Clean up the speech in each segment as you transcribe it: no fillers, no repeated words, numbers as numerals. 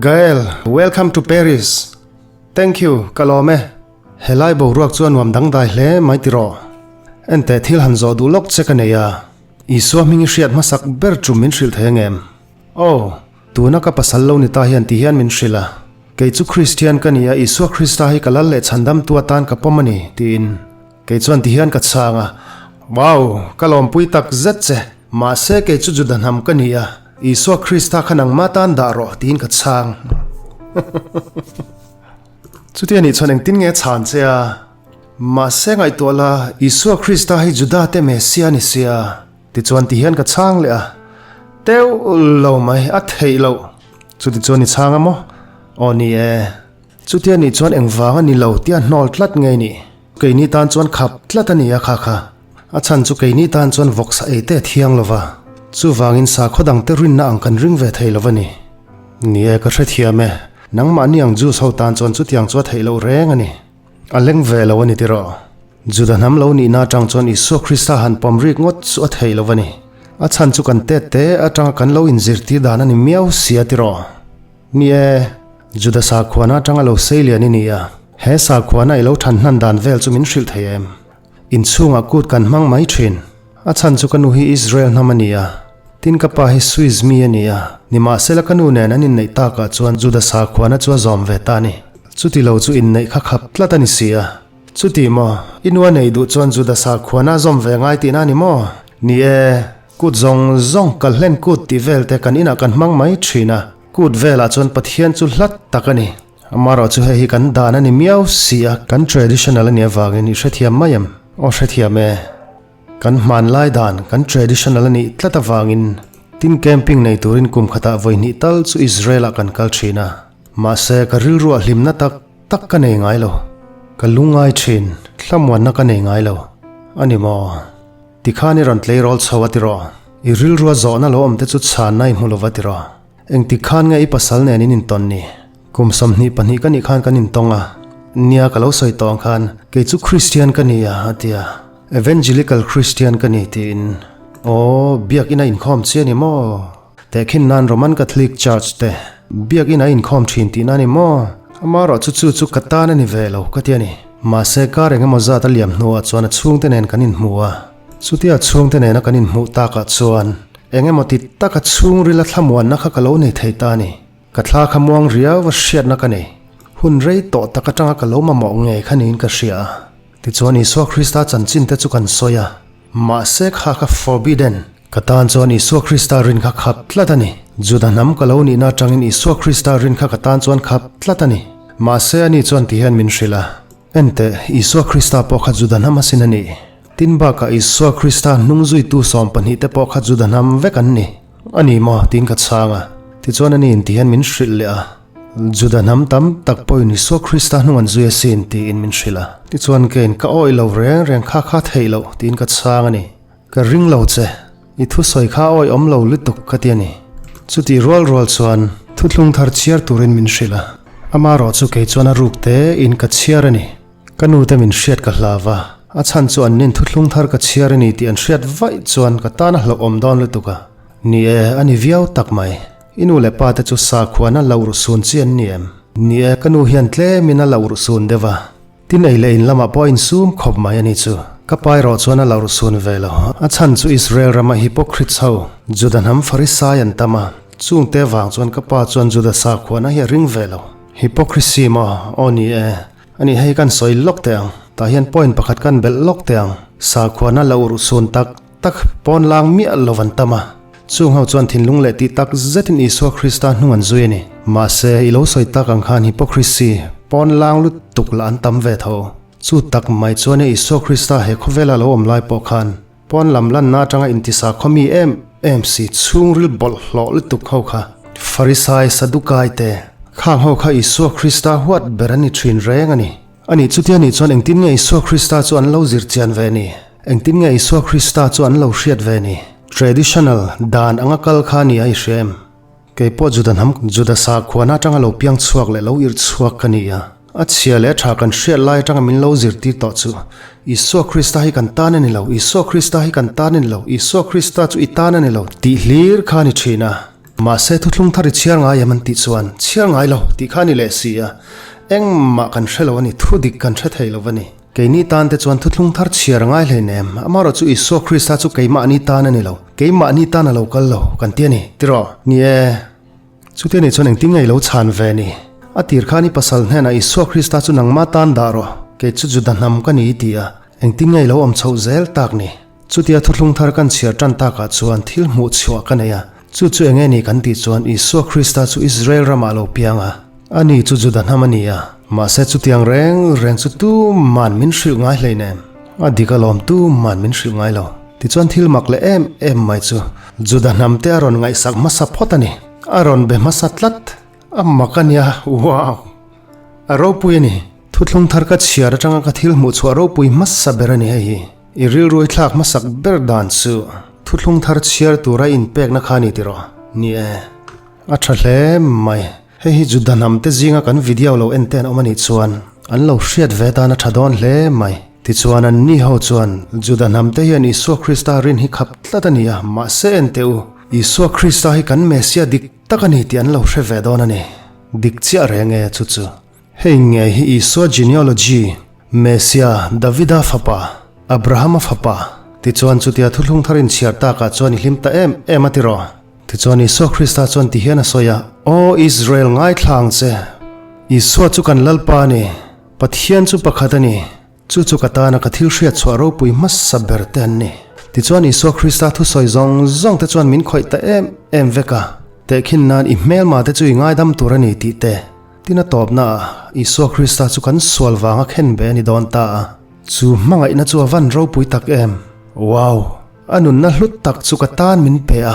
Gael, welcome to Paris. Thank you, ka lawm e. Helai boruak chu a nuam dangdai hle mai tiraw. Enteh thil han zawh duh lawk che ka nei a. Isua hming i hriat hmasak ber chu min hrilh thei angem? Aw, tuna ka pasal lo ni ta hian ti hian min hrilh a. Kei chu Kristian ka ni a, Isua Krista hi ka lal leh chhandamtu atan ka pawm a ni, tiin. Kei chuan ti hian ka chhang a, Wow, ka lawmpui tak zet che. Mahse kei chu Juda hnam ka ni a, Isua Krista kha nangmah tan dah rawh, tiin ka chhang. Chuti a nih chuan engtin nge chhan che a? Mahse ngaihtuah la, Isua Krista hi Juda te Messia a ni sia. Tichuan ti hian ka chhang leh a, Teuh lo mai, a theih loh. Chuti chuan i chhang a maw? Aw ni e. Chuti a nih chuan engvang a ni lo tia hnawl tlat nge ni? Keini tan chuan khap tlat a ni a kha kha. A chhan chu keini tan chuan vawksa ei te a thiang lo va, chuvangin sakhaw dangte rinna ang kan ring ve thei lo va ni. Ni e, ka hrethiam e. Nangmahni ang Jews ho tan chuan chutiang chu a theih loh reng a ni. A leng ve lo a ni tiraw? Juda hnam lo nihna atang chuan Isua Krista han pawm rik ngawt chu a theih lo a ni. A chhan chu kan tet te atanga kan lo inzirtir dan a ni miau sia tiraw? Ni e, Juda sakhuana atanga lo sei lian i ni a, he sakhuana i lo than hnan dan vel chu min hrilh thei em? Inchhungah kut kan hmang mai thin. A chhan chu ka nu hi Israel hnam a ni a, tin ka pa hi Swiss mi a ni a, nimahsela ka nu nen an inneih takah chuan Juda sakhuana chu a zawm ve ta a ni. Chuti lo chu inneih kha khap tlat a ni si a. Chuti maw? I nu a nei duh chuan Juda sakhuana a zawm ve ngai tihna a ni maw? Ni e, kut zawng zawng kal hlen kut tih vel te kan inah kan hmang mai thin a, kut velah chuan Pathian chu hlat tak a ni. Amaherawh chu hei hi kan dan a ni miau si a, kan traditional a nih avangin i hrethiam mai em? Aw hrethiam e. Kan hmanlai dan, kan traditional a nih tlat avangin tin camping nei turin kum khatah vawi hnih tal chu Israel ah kan kal thin a. Mahse ka rilruah hlimna tak tak ka nei ngai lo. Ka lungngai thin, thlamuanna ka nei ngai lo. A ni maw? Tikhan i rawn tleirawl chho a tiraw? I rilrua zawhna lo awm te chu chhanna i hmu lo va tiraw? Engtik khan nge i pasal nen in intawn ni? Kum 22 ka nih khan kan intawng a, nia ka lo sawi tawh ang khan kei chu Christian ka ni a, a ti a. Evangelical Christian ka ni tiin. Aw, biakinn a inkhawm chi a ni maw? Tehkhin nan Roman Catholic Church te biakinn a inkhawm thin tihna a ni maw? Amaherawh chu chu chu ka tan a ni ve lo ka ti a ni. Mahse kar eng emaw zat a liam hnuah chuan a chhungte nen kan inhmu a. Chutia chhungte nena kan inhmuh takah chuan eng emaw ti taka chhungrila thlamuanna kha ka lo nei thei ta a ni. Ka thla kha muang riau a hriatna ka nei. Hun rei tawh tak atanga ka lo mamawh ngei kha niin ka hria a. Tichuan Isua Krista chanchin te chu kan sawi a. Mahse kha kha forbidden. Ka tan chuan Isua Krista rin kha khap tlat a ni. Juda hnam ka lo nihna atangin Isua Krista rin kha ka tan chuan khap tlat a ni. Mahse ani chuan ti hian min hrilh a. Enteh, Isua Krista pawh kha Juda hnam asin a ni. Tin bakah Isua Krista hnung zuitu 12 te pawh kha Juda hnam vek an ni. A ni maw? tiin ka chhang a. Tichuan ani inti hian min hrilh leh a. Juda hnam tam tak pawhin Isua Krista hnung an zui asin tiin min hrilh a. Tichuan keiin ka awih lo reng reng kha kha theih loh tiin ka chhang a ni. Ka ring lo che. I thusawi kha awih awm lo lutuk ka ti a ni. Chutih rual rual chuan thuthlung thar chhiar turin min hrilh a. Amaherawh chu kei chuan a ruk te in ka chhiar a ni. Ka nu te min hriat ka hlav a, a chhan chu an nin thuthlung thar ka chhiar a ni tih an hriat vaih chuan ka tan a hlauhawm dawn lutuk a. Ni e, a ni viau tak mai. I nu leh pa te chu sakhuana lo ruhsun chi an ni em? Ni e, ka nu hian tlemin a lo ruhsun deuh a. Tin ei leh in lamah pawh a insum khawp mai a ni chu. Ka pa erawh chuan a lo ruhsun ve lo. A chhan chu Israel rama hypocrites ho, Juda hnam Farisai an tam a. Chungte vang chuan ka pa chuan Juda sakhuana hi a ring ve lo. Hypocrisy maw? Aw ni e. A nih hei kan sawi lawk teh ang. Tah hian point pakhat kan belh lawk teh ang. Sakhuana lo urhsun tak tak pawn lang miah lo an tam a. Chung ho chuan thinlung leh tih tak zetin Isua Krista hnung an zui a ni. Mahse, i lo sawi tak ang khan hypocrisy, pawn lang lutuk lah an tam ve tho. Chu tak mai chuan e Isua Krista he khawvela lo awm lai pawh khan pawn lam lanna atanga intisa khawmi em em si chhungril bawlhhlawh lutuk ho kha Farisai Sadukai te khang ho kha Isua Krista huat ber an ni thin reng a ni. A nih chutia nih chuan engtin nge Isua Krista chu an lo zir chian ve ni? Engtin nge Isua Krista chu an lo hriat ve ni? Traditional dan anga kal kha ni a i hria em? Kei pawh Juda hnam Juda sakhuana atanga lo piang chhuak leh lo irh chhuak ka ni a. A chhia leh a tha kan hriat lai atanga min lo zirtir tawh chu Isua Krista hi kan tan a ni lo, Isua Krista hi kan tan a ni lo, Isua Krista chu i tan a ni lo tih hlir kha a ni thin a. Mahse thuthlung thar i chhiar ngai em an tih chuan, Chhiar ngai lo, tih kha a ni leh si a. Engmah kan hre lo a ni, thu dik kan hre thei lo a ni. Keini tan te chuan thuthlung thar chhiar a ngai hleinem, amaherawh chu Isua Krista chu keimahni tan a ni lo, keimahni tan a lo kal lo, kan ti a ni, tiraw? Ni e. Chutia nih chuan engtin nge i lo chhan ve ni? A tir khan i pasal hnenah Isua Krista chu nangmah tan dah rawh, kei chu Juda hnam ka ni i ti a, engtin nge i lo awm chhoh zel tak ni? Chutia thuthlung thar kan chhiar tan takah chuan thil hmuh chhuah ka nei a, chu chu enge ni kan tih chuan Isua Krista chu Israel ramah a lo piang a, ani chu Juda hnam a ni a, mahse chutiang reng reng chu tuman min hrilh ngai hleinem, a dik alawm tuman min hrilh ngai lo. Tichuan thil mak leh em em mai chu Juda hnam te a rawn ngaihsak hmasa phawt a ni, a rawn be hmasa tlat, a mak a nia, wow! A ropui a ni, thuthlung thar ka chhiar atanga ka thil hmuh chhuah ropui hmasa ber a ni hei hi. I rilruai thlak hmasak ber dan chu thuthlung thar chhiar tura inpekna kha a ni tiraw? Ni e. A tha hle mai. Hei hi Juda hnam te zinga kan video lo en te an awm a nih chuan an lo hriat ve tan a tha dawn hle mai. Tichuan an ni ho chuan Juda hnam te hian Isua Krista rin hi khap tlat a ni a, mahse en teh u, Isua Krista hi kan Messiah dik tak a ni tih an lo hre ve dawn a ni. Dik chiah reng e chu chu. Hei ngei hi Isua genealogy, Messiah, Davida fapa, Abrahama fapa, tichuan chutia thuthlung thar inchhiar takah chuan i hlim ta em em a tiraw? Tichuan Isua Krista chuan ti hian a sawi a, Aw Israel ngaithla ang che, Isua chu kan Lalpa a ni, Pathian chu pakhat a ni. Chu chu ka tana ka thil hriat chhuah ropui hmasa ber te an ni. Tichuan Isua Krista thusawi zawng zawng te chuan min khawih ta em em vek a, tehkhin nan i hmelma te chu i ngaidam tur a ni tih te. Tin a tawpna ah Isua Krista chu kan sual vanga khen be a ni dawn ta a. Chu hmangaihna chu a van ropui tak em! Wow! A nunna hlut tak chu ka tan min pe a,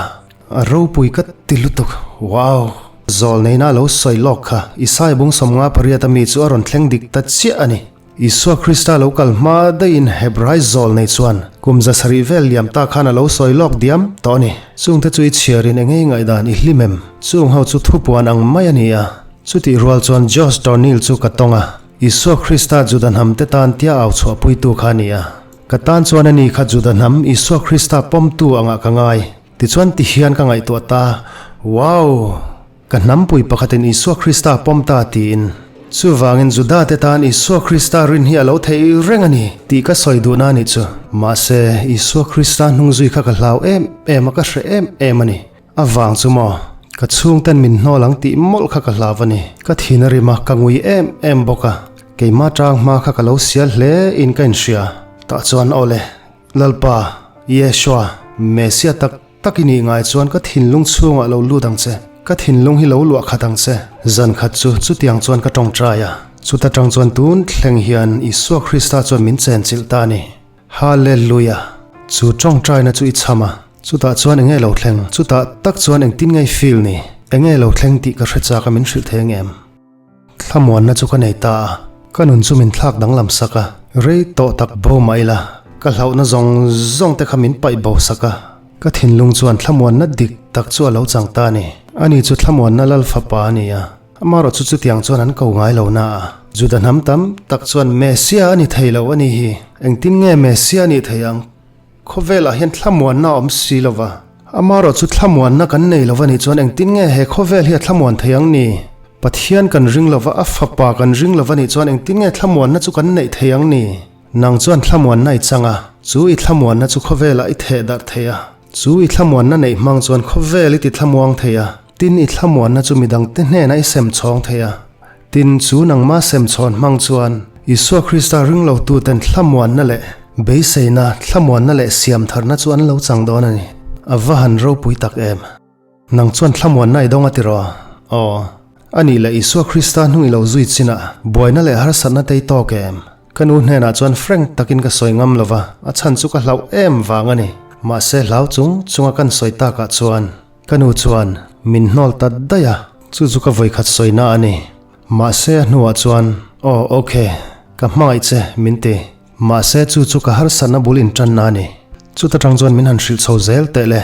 a ropui ka ti lutuk. Wow! Zawlneina a lo sawi lawk kha Isai bung 58 ami chu a rawn thleng dik ta chiah a ni. Isua Krista lo kal hma daihin Hebrai zawl nei chuan kum 700 vel liam ta khan a lo sawi lawk diam tawh a ni. Chungte chu i chhiarin eng ngei ngaihdan i hlim em? Chung ho chu thupuan ang mai a ni a. Chutih rual chuan Josh Tornil chu ka tawng a, Isua Krista Juda hnamte tan tia au chhuahpuitu kha a ni a. Ka tan chuan a ni kha Juda hnam Isua Krista pawmtu angah ka ngai. Tichuan tihian ka ngaihtuah ta, Wow! Ka hnampui pakhatin Isua Krista a pawm ta tiin. Chuvangin Judate tan Isua Krista rin hi a lo theih reng a ni tih ka sawi duhna a nih chu. Mahse, Isua Krista hnung zui kha ka hlau em em a, ka hre em em a ni. A vang chu maw? Ka chhungten min hnawl ang tih mawlh kha ka hlau a ni. Ka thin a rim a, ka ngui em em bawk a. Keimah tang hma kha ka lo sial hle in ka inhria. Tah chuan awle, Lalpa, Yeshua, Messiah tak Tak i nih ngai chuan ka thinlung chhungah lo lut ang che, ka thinlung hi lo luah khat ang che. Zan khat chu chutiang chuan ka tawngtai a, chuta tang chuan tun thleng hian Isua Krista chuan min chenchilh ta a ni. Hallelujah! Chu tawngtaina chu i chham a, chutah chuan enge lo thleng, chutah tak chuan engtin nge i feel ni? Enge lo thleng tih ka hre chak a min hrilh thei ang em? Thlamuanna chu ka nei ta a, ka nun chu min thlak danglam sak a, rei tawh tak bo mah ila, ka hlauhna zawng zawng te kha min paih bo sak a, ka thinlung chuan thlamuanna dik tak chu a lo chang ta a ni. Ani chu thlamuanna lal fapa a ni a, amaherawh chu chutiang chuan an ko ngai lo na a, Juda hnam tam tak chuan Messiah a ni thei lo a ni hi, engtin nge Messiah a nih theih ang? Khawvelah hian thlamuanna a awm si lo va, amaherawh chu thlamuanna kan nei lo va nih chuan engtin nge he khawvel hi a thlamuan thei ang ni? Pathian kan ring lo va, a fapa kan ring lo va nih chuan engtin nge thlamuanna chu kan neih thei ang ni? Nang chuan thlamuanna i chang a, chu i thlamuanna chu khawvelah i theh darh thei a, chu i thlamuanna neih hmang chuan khawvel i ti thlamuang thei a, tin i thlamuanna chu midangte hnenah i sem chhawng thei a. Tin, chu nangma semchhawn hmang chuan Isua Krista ringlotuten thlamuanna leh beiseina, thlamuanna leh siamtharna chu an lo chang dawn a ni. A va han ropui tak em! Nang chuan thlamuanna i dawng a tiraw? Aw. A nih leh Isua Krista hnung i lo zui chinah buaina leh harsatna te i tawk em? Ka nu hnenah chuan frank takin ka sawi ngam lova, a chhan chu ka hlauh em vang a ni. Mahse hlau chung chunga kan sawi takah chuan Ka nu chuan min hnawl ta daih a, chu chu ka vawikhat sawina a ni. Mahse a hnuah chuan, Aw, ok, ka hmangaih che, min ti. Mahse chu chu ka harsatna bul intanna a ni. Chuta tang chuan min han hrilh chho zel teh le.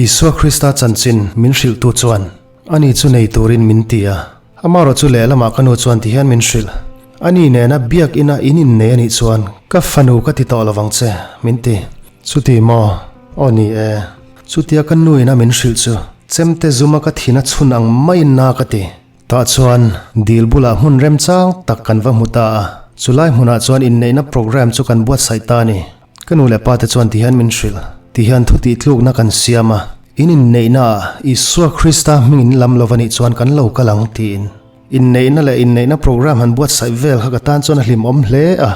Isua Krista chanchin min hrilhtu chuan ani chu nei turin min ti a. Amaherawh chu lehlamah ka nu chuan ti hian min hrilh, Ani nena biak ina in innei anih chuan ka fanu ka ti tawh lovang che, min ti. Chuti maw? Aw ni e. Chutia ka nu ina min hrilh chu. Chemte zuma ka thin a chhun ang maiin na ka ti. Tah chuan dil bulah hmun remchang tak kan va hmu ta a, chulai hmunah chuan inneihna programme chu kan buatsaih ta a ni. Ka nu leh pa te chuan tihian min hrilh, tihian thu tihtlukna kan siam a, in inneihna ah Isua Krista hming in lam lova nih chuan kan lo kal ang tiin. Inneihna leh inneihna programme han buatsaih vel kha ka tan chuan a hlimawm hle a,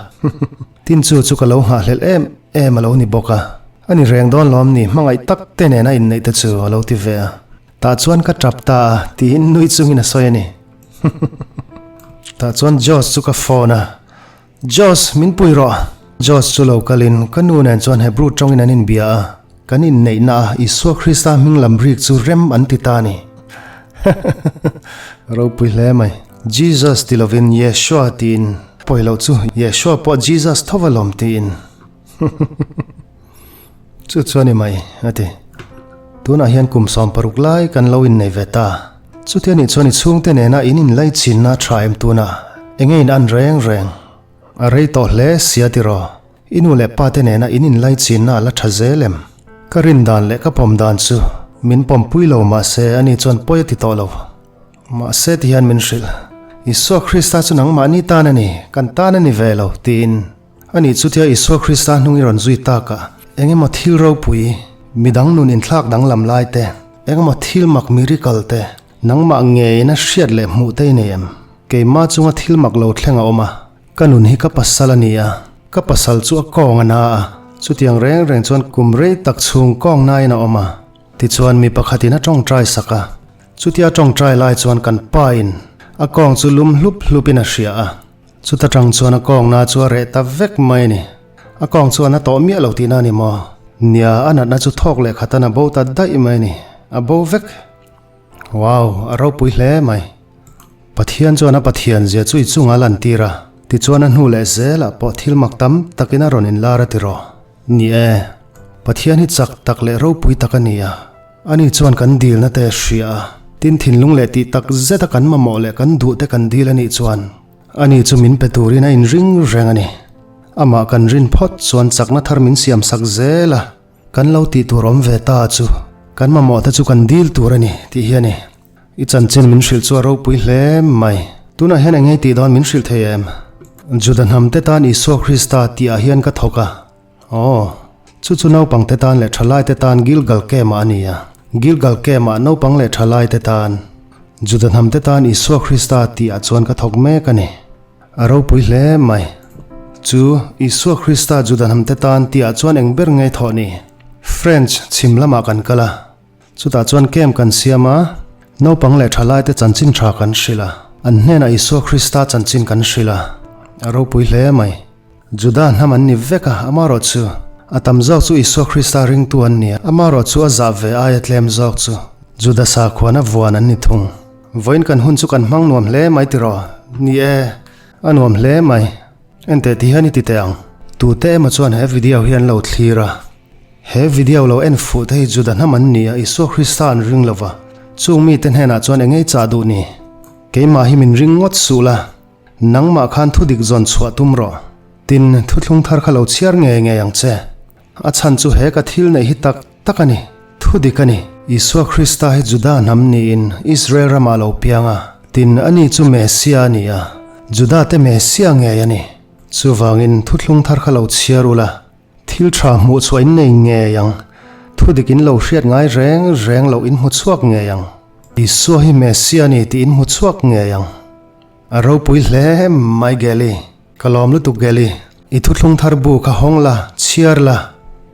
tin chu chu ka lo nghahhlelh em em a lo ni bawk a, a ni reng dawn lawm ni hmangaih tak te nena inneih te chu a lo ti ve a. Tah chuan ka tap ta a, tiin nui chungin a sawi a ni. Tah chuan Josh chu ka phone a, Josh, min pui rawh. Josh chu lo kalin ka nu nen chuan Hebrew tawngin an inbia a, kan inneihna a Isua Krista hming lam rik chu rem an ti ta a ni. Ropui hle mai. Jesus ti lovin Yeshua tiin, pawi loh chu Yeshua pawh Jesus tho va lawm tiin. Chu chu a ni mai, a ti. Tunah hian kum 16 lai kan lo innei ve ta. Chuti a nih chuan i chhungte nena in inlaichinna a tha em tunah? Enge in an reng reng? A rei tawh hle sia tiraw? I nu leh pa te nena in inlaichinna a la tha zel em? Ka rin dan leh ka pawm dan chu min pawmpui lo mahse ani chuan pawi a ti tawh lo. Mahse ti hian min hrilh, Isua Krista chu nangmahni tan a ni, kan tan a ni ve lo, tiin. Ani chutia Isua Krista hnung i rawn zui takah eng emaw thil ropui, midang nun inthlak danglam lai te, eng emaw thil mak miracle te, nangmah ngeiin a hriat leh hmuh te i nei em? Keimah chunga thil mak lo thleng a awm a, ka nun hi ka pasal a ni a, ka pasal chu a kawng a na a, chutiang reng reng chuan kum rei tak chhung kawng nain a awm a, tichuan mi pakhatin a tawngtai sak a, chutia tawngtai lai chuan kan pa in a kawng chu lum hlup hlupin a hria a. Chuta tang chuan a kawngna chu a reh ta vek mai a ni. A kawng chuan a tawh miah lo tihna a ni maw? Nia, a natna chu thawk leh khatan a bo ta daih mai a ni. A bo vek. Wow, a ropui hle mai. Pathian chuan a Pathian zia chu i chungah a lantir a, tichuan a hnu leh zelah pawh thil mak tam takin a rawn inlar a ti rawh. Ni e, Pathian hi chak tak leh ropui tak a ni a. Ani chuan kan dilna te a hria a, tin thinlung leh tih tak zeta kan mamawh leh kan duh te kan dil a nih chuan ani chu min pe turin a inring reng a ni. Amah kan rin phawt chuan chakna thar min siam sak zel a, kan lo tih tur awm ve ta chu kan mamawh te chu kan dil tur a ni tih hi a ni. I chanchin min hrilh chu a ropui hle mai. Tunah hian eng ngei tih dawn min hrilh thei em? Juda hnam te tan Isua Krista tih ah hian ka thawk a. Aw, chu chu naupang te tan leh thalai te tan Gilgal camp ah a ni a. Gilgal camp ah naupang leh thalai te tan, Juda hnam te tan Isua Krista tih ah chuan ka thawk mek a ni. A ropui hle mai. Chu Isua Krista Juda hnam te tan tih ah chuan eng ber ngei thawh ni? French chhim lamah kan kal a. Chutah chuan camp kan siam a, naupang leh thalaite chanchin tha kan hrilh a, an hnenah Isua Krista chanchin kan hrilh a, a ropui hle mai. Juda hnam an ni vek a, amarawh chu a tam zawk chu Isua Krista ringtu an ni a, amarawh chu a zah ve aia tlem zawk chu Juda sakhuana vuan an ni thung. Vawiin kan hun chu kan hmang nuam hle mai tiraw? Ni e, a nuam hle mai. Enteh ti hian i ti teh ang. Tute emaw chuan he video hi an lo thlir a. He video lo en fuh te hi Juda hnam an ni a, Isua Krista an ring lo va. Chung mite hnenah chuan eng ngei chah duh ni? Keimah hi min ring ngawt suh la, nangmah khan thu dik zawn chhuah tum rawh. Tin, thuthlung thar kha lo chhiar ngei ngei ang che. A chhan chu he ka thil neih hi tak tak a ni, thu dik a ni. Isua Krista hi Juda hnam niin Israel ramah lo piang a, tin, ani chu Messia a ni a, Juda te Messia ngei a ni. Chuvangin thuthlung thar kha lo chhiar ula. Thil tha hmuh chhuah in nei ngei ang. Thu dik in lo hriat ngai reng reng loh in hmu chhuak ngei ang. Isua hi Messia a ni tih in hmu chhuak ngei ang. A ropui hle mai Geli. Ka lawm lutuk Geli. I thuthlung thar bu kha hawng la, chhiar la.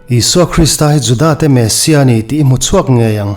Isua Krista hi Juda te Messia a ni tih i hmu chhuak ngei ang.